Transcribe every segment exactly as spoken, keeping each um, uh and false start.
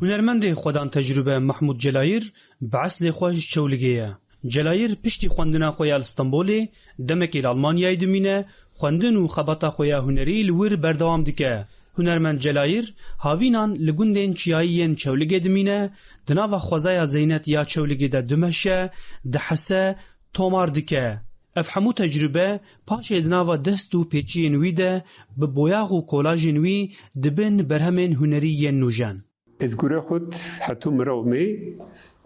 Hunermendê xwedan tecrube Mahmud Celayir bi eslê xwe ji Çewligê ye. Celayir piştî xwendina xwe ya li Stenbolê, demekê li Almanyayê dimîne, xwendin û xebata xwe ya hunerî li wir berdewam dike. Hunermend Celayir havînan li gundên çiyayî yên Çewligê dimîne, di nava xwezaya Zeynet ya Çewligê de dimeşe, dihese, tomar dike. Ev hemû tecrube paşê di nava dest û pêçiyên wî de bi boyax û kolajên wî dibin berhemên hunerî yên nûjen. Ez gure xwu hetû mi ra umê,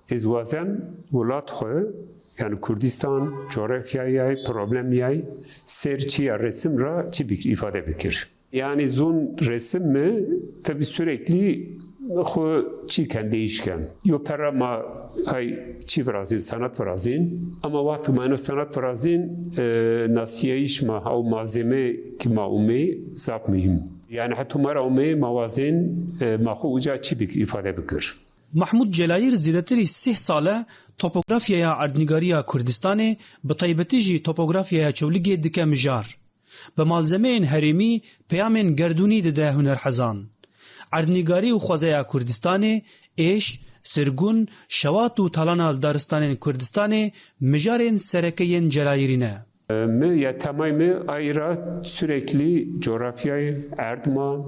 ez wazen welat xwu, yanî Kurdistan, coğrafyayay, problemyay, ser çiya resim ra çi bikir, îfade bikir. Yanî zûn resim mi, tabi sürekli xwu çi ken, değişken. Yo perra ma ay çi virazîn, sanat virazîn. Ama wextê ma ena sanat virazîn, e, nasîyayîş ma, ew malzeme ki ma umê, zaf muhîm. Yanî hetû ma ra umê, ma wazên, e, ma xwu uca çi bik-, îfade bikir. Mahmud Celayir zêdetirî sih sal e topografyaya erdnîgarîya Kurdistanê, bi taybetî jî topografyaya Çewligê dike mijar. Bi malzemeyên herêmî peyamên gerdûnî dide hunerhezan. Erdnîgarî û xwezaya Kurdistanê, êş, sirgûn, şewat û talana li daristanên Kurdistanê mijarên sereke yên Celayirî ne. Mi ya temay mi ay ra sürekli coğrafyayê, erd ma,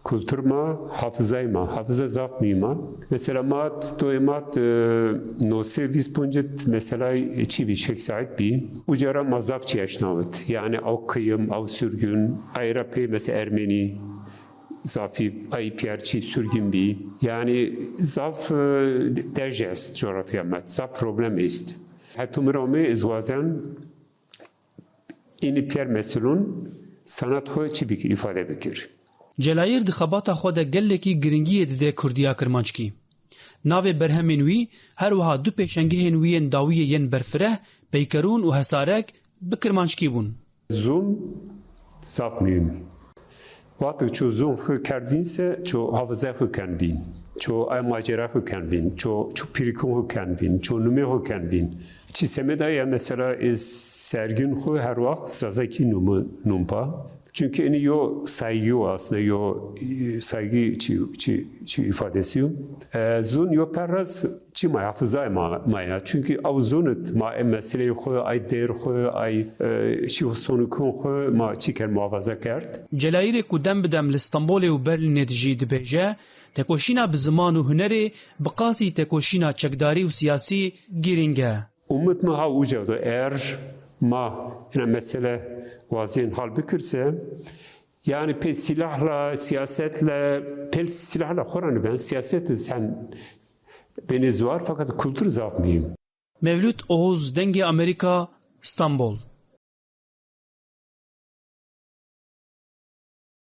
kultur ma, hafızay ma. Hafıza zaf muhîm a. Mesela ma t-, doyê ma t-, e, no sey vîst poncit mesela çî bî, Şêx Seîd bî. Uca ra ma zaf çi eşnawit. Yanî ew kıyım, ew sürgün, ay ra pê mesela Ermenî, zafî ay pîyer çî sürgün bî. Yanî zaf, e, dej est coğrafya ma, zaf problem est. Hetû mi ra umê ez wazen Înî pîyer meselûn sanat xwu çi bikir, îfade bikir. Celayir di xebata xwu de gelekî giringiyê dide kurdiya kirmanckî. Navê berhemên wî her wiha du pêşengehên wî yên dawiyê yên berfireh, peykerûn û hesarek, bi kirmanckî bûn. Zûn zaf muhîm. Wexto ço zûn xwu kerd vîn se, ço hafıza xwu ken vîn, ço ay macera xwu ken vîn, ço, ço pîrikûn xwu ken vîn, ço numê xwu ken vîn. Çi semeda ya mesela ez sergîn xwu her wext Zazakî numu, num pa. Çünkü ini yo saygı yo aslında, yo, e, saygı çi, çi, çi ifadesi yo. E, zûn yo perras çi ma hafızay ma, ma ya. Çünkü ew zûnit ma e meseleyê xwu, ay değr xwu, ay, e, çi sonukun xwu ma çi kerd, muhafaza kerd. Celayirê ku dem bi dem li Stenbolê û Berlînê dijî dibêje, tekoşîna bi ziman û hunerê bi qasî tekoşîna çekdarî û siyasî girîng e. Umit mi ha uca do, eğer ma ina mesele wazên hal bikirse, yani pê silahla, siyasetle, pêl silahla xora niben, siyaset sen beni zuar, fakat kultur zaf mühim. Mevlüt Oğuz, Dengê Amerîka, Stenbol.